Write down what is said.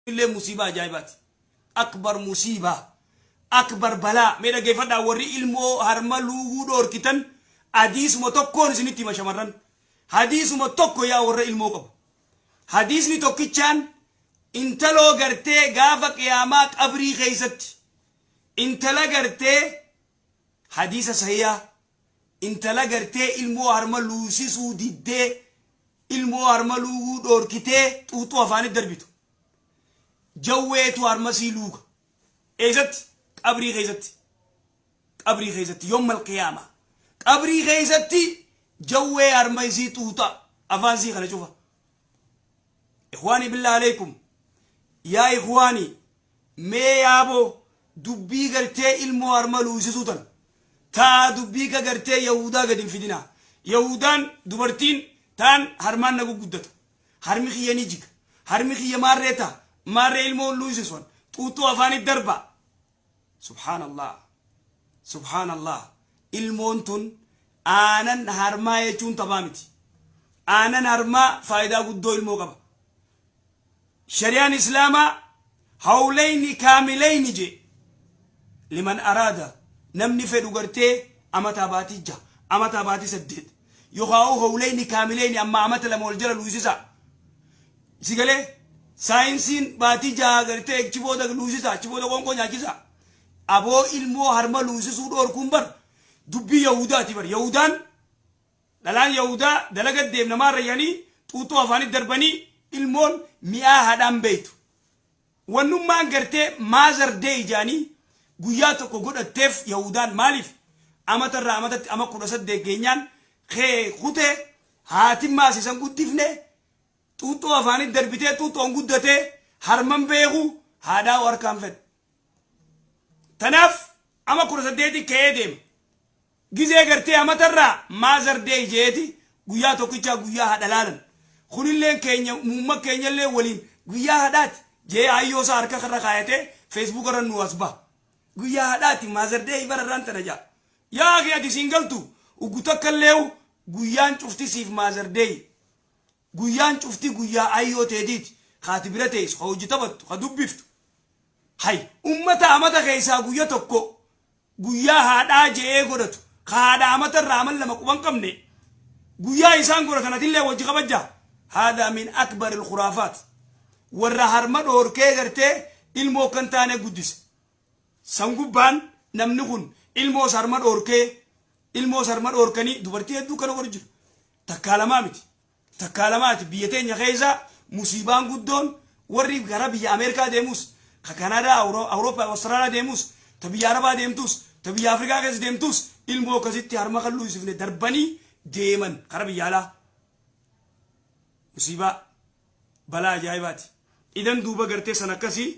Illee musiibaa ajaa'ibaati. Akbar musiibaa. Akbar balaa. Mee dhaggeeffadhaa, warri ilmoo harma luuguu dhoorkitan, hadiisuma tokkoon isinitti hima shamarran. Hadiisuma tokko, yaa warra ilmoo qabu. Hadiisni tokkichaan intaloo gartee gaafa qiyaamaa qabrii keessatti intala gartee, hadiisa sahiyaa, intala gartee ilmoo harma luusisuu diddee, ilmoo harma luuguu dhoorkitee xuuxuu afaanitti darbitu, jawweetu harmasii luuga. Eessatti? Qabrii keessatti. Qabrii keessatti, yommal qiyaama, qabrii keessatti jawwee harma isii xuuxa, afaan sii kana cufa. Ikhwaanii, billah aleykum, yaa ikhwaanii, mee yaaboo dubbii gartee ilmoo harma luusisuu tan taa dubbii ka gartee Yahudaa gadi hin fidinaa. Yahudaan dubartiin taan harmaan na gugguddata, harmi kiyya ni jiga, harmi kiyya maarree ta'a, maarree ilmoo luusisuwan xuuxxuu afaanit darbaa. Subhaanallah, subhaanallah! Ilmoon tun aanan harmaa jechuun taphaa miti. Aanan harmaa faayidaa guddoo ilmoo qaba. Shari'aan Islaamaa hawlayni kaamilayni jee, liman araada, namni fedhu gartee amataa baatii 6, amataa baatii 8, yookaan hawlayni kaamilayni amma amata 2 wal jala luusisa. Si galee? Saayinsiin baatii 6 gartee achi booda luusisa, achi booda qoonqoo nyaachisa. Aboo, ilmoo harma luusisuu dhoorkuun bar dubbii Yahudaati bar. Yahudaan, dhalaan Yahudaa dalaga deemna maarra jedhanii xuuxxoo afaanitti darbanii, ilmoon mi'aa haadhaan beeytu. Wannummaan gartee Mother Day jedhanii guyyaa tokko godhatteef Yahudaan maaliif? Amata irraa amatatti ama 18 geenyaan kee kutee haatimmaas isan guddifne, xuuxxoo afaanitti darbitee, xuuxxoon guddatee harman beeku, haadhaa harkaan fedhu. Tanaaf ama 18 ka'ee deema. Gizee gartee amatarraa Mother Day jeeti guyyaa tokkichaa guyyaa haadha laalan. Kunilleen keenya muumma keenyallee waliin guyyaa haadhaati jee hayyoo isaa harka karra kaayatee Facebook irra nu as baha. Guyyaa haadhaati, Mother Day bara irraan tana jaa. Yaa akhi, ati siin galtu uggu takka illee, guyyaan cufti siif Mother Day. Guyyaan cufti guyyaa ayyoo teetiiti. Kaati bira teessu, ka hojii taphattu, ka dubbiftu. Hay, ummata amata keessaa guyya tokko guyyaa haadhaa je'ee godhatu, ka haadha amata irraa amal 2 quban qabne, guyyaa isaan godhatan atillee wajji kabajja. Haadha min akbar ilkhuraafaat. Warra harma dhoorkee gartee ilmoo kan taane guddise. San gubbaan namni kun ilmoo harma dhoorkee, ilmoo harma dhoorkanii dubartii hedduu kana godhu jira. Takkaa lamaa miti. Takkaa lamaati. Biyya teenya keessa musiibaan guddoon warri gara biyya Ameerikaa deemus, ka Kanaadaa, Awurooppaa, Awustiraaliyaa deemus, ta biyya Arabaa deemtus, ta biyya Afrikaa keessa deemtus, ilmoo akkasitti harma kan luusifne darbanii deeman kara biyya alaa. Musiibaa balaa ajaa'ibaati. Idan duuba gartee san akkasii.